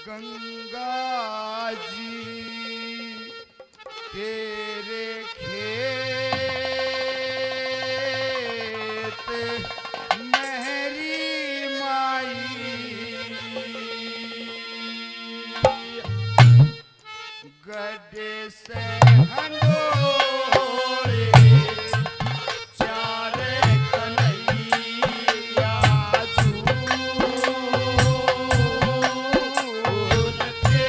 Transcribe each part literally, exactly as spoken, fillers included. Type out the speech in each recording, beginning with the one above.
गंगा जी तेरे खेत मेरी माई, गड्ढे से हंडोले, चार कन्हैया झूल के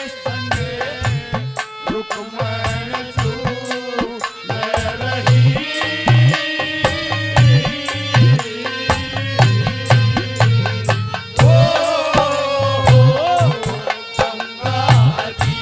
संग रुक्मण झूल रही। ओ, ओ, ओ, गंगा जी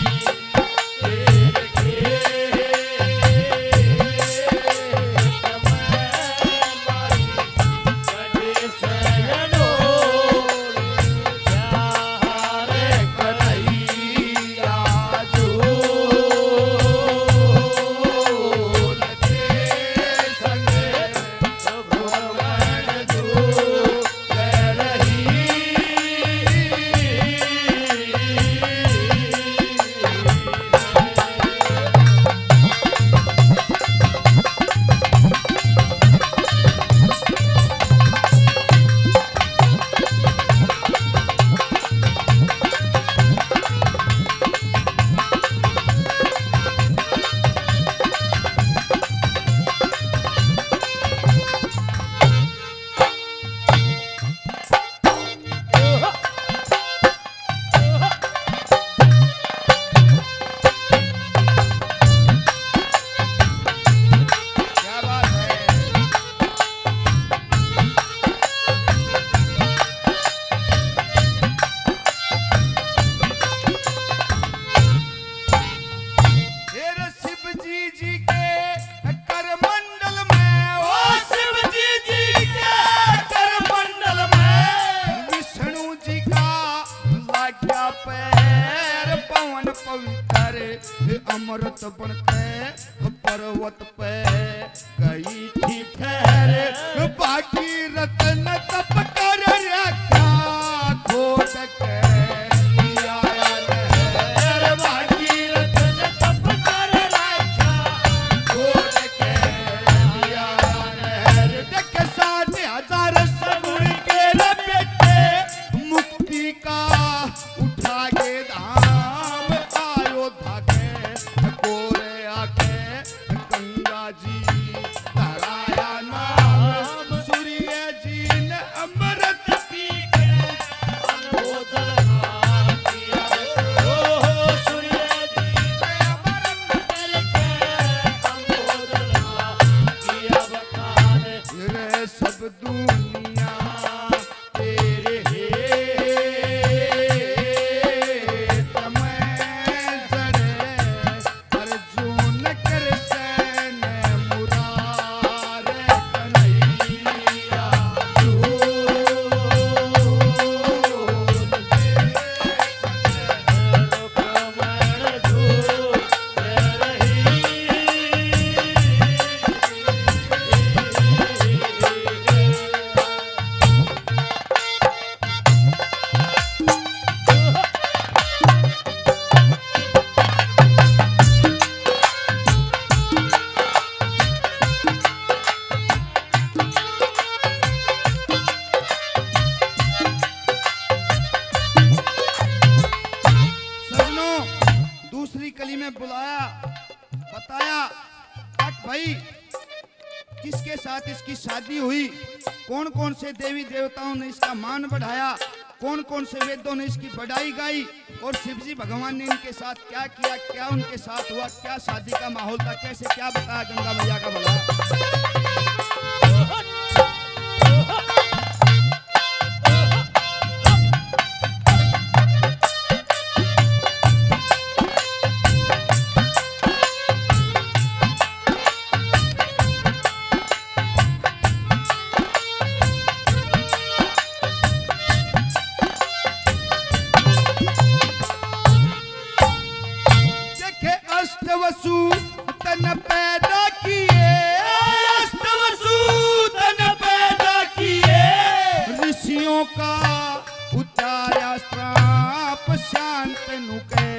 उतारा श्राप शांतनु के,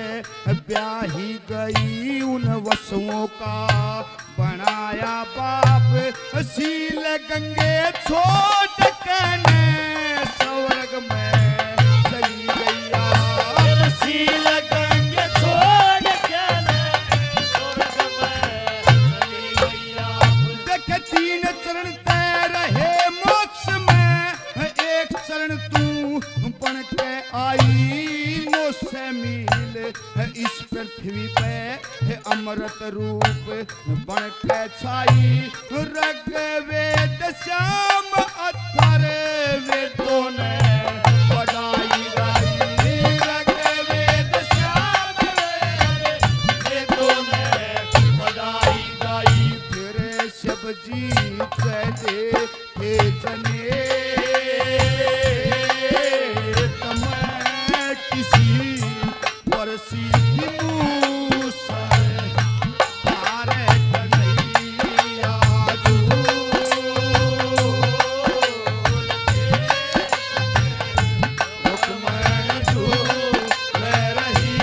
ब्याही गई उन वसुओं का बनाया बाप। शील गंगे छोड़ के ने स्वर्ग में चली गई आप। शील गंगे छोड़ के ने स्वर्ग में चली गई आप। देख, तीन चरण तय रहे मोक्ष में, एक चरण तू बन के आई, मोसे मिल इस पृथ्वी पे अमृत रूप बन के छाई। ऋग्वेद श्याम अथर्व वेदों ने बधाई गाई, ऋग्वेद श्याम अथर्व वेदों ने बधाई गाई। फिर सब जीत से दे के जने तम किसी पर सीधी मूसा तारे कन्हैया झूल के हुक्मन झूल रही।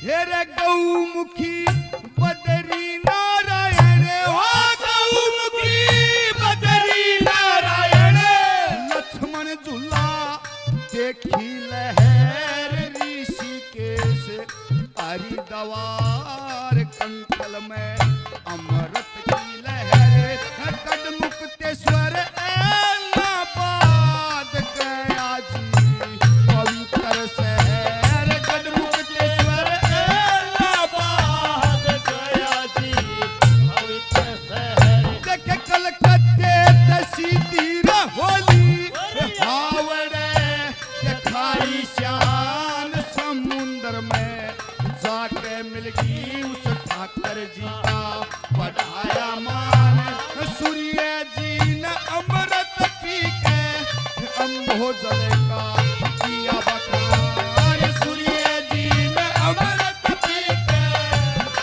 हे रे गौमुखी बदरी नारायण, ओ गौमुखी बदरी नारायण। लक्ष्मण झूला देखी लहर ऋषिकेश, हरिद्वार कंठल में अमृत की लहर। गढ़मुक्तेश्वर इलाहाबाद गया जी पवित्र शहर। गढ़मुक्तेश्वर इलाहाबाद गया जी पवित्र शहर। देखे कलकत्ते तसी तीर होली, हावड़े के खारी श्यान समुंदर में जाके मिल गई उस ठाकर जी का बढ़ाया मान। सूर्य जी ने अमृत पी के अम्भोजल का किया बखान। सूर्य जी ने अमृत पी के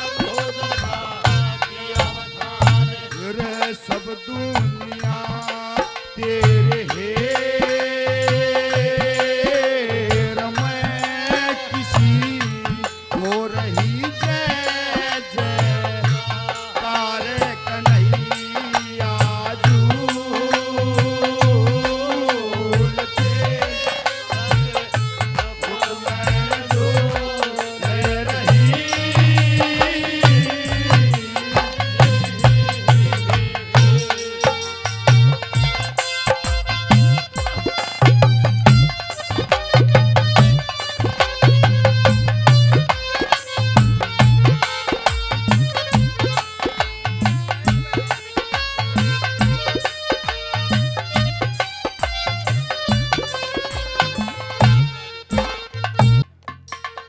अम्भोजल का किया बखान। रे सब दुनिया तेरे हेर में किसी हो रही जय जयकार कन्हैया झूल के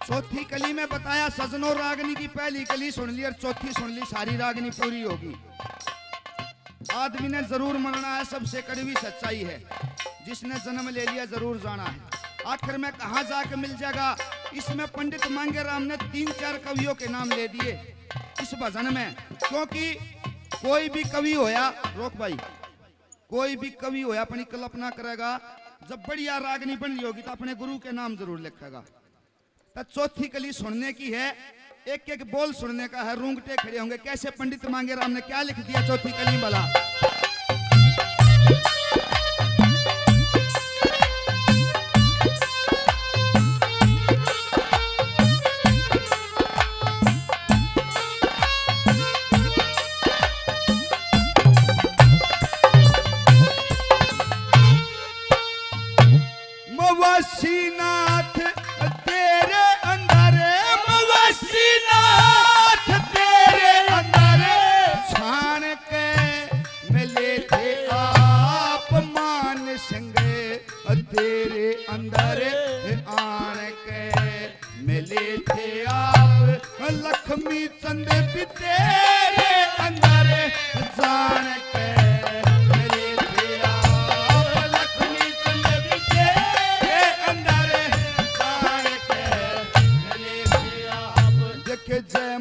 चौथी कली में बताया सजनो, रागनी की पहली कली सुन ली और चौथी सुन ली, सारी रागनी पूरी होगी। आदमी ने जरूर मरना है, सबसे कड़वी सच्चाई है। जिसने जन्म ले लिया जरूर जाना है। आखिर में कहाँ जाके मिल जाएगा? इसमें पंडित मांगेराम ने तीन चार कवियों के नाम ले दिए इस भजन में, क्योंकि कोई भी कवि होया, रोक भाई, कोई भी कवि होया अपनी कल्पना करेगा, जब बढ़िया रागनी बन रही होगी तो अपने गुरु के नाम जरूर लिखेगा। तो चौथी कली सुनने की है, एक एक बोल सुनने का है। रूंगटे खड़े होंगे, कैसे पंडित मांगेराम ने क्या लिख दिया चौथी कली में भला। मवासीनाथ तेरे अंदर, मवासीनाथ तेरे अंदर, छान के न चंदे भी तेरे अंदर जान के मिली थी आप, लक्ष्मी चंदे भी तेरे अंदर जान के मिली थी आप। देखे जय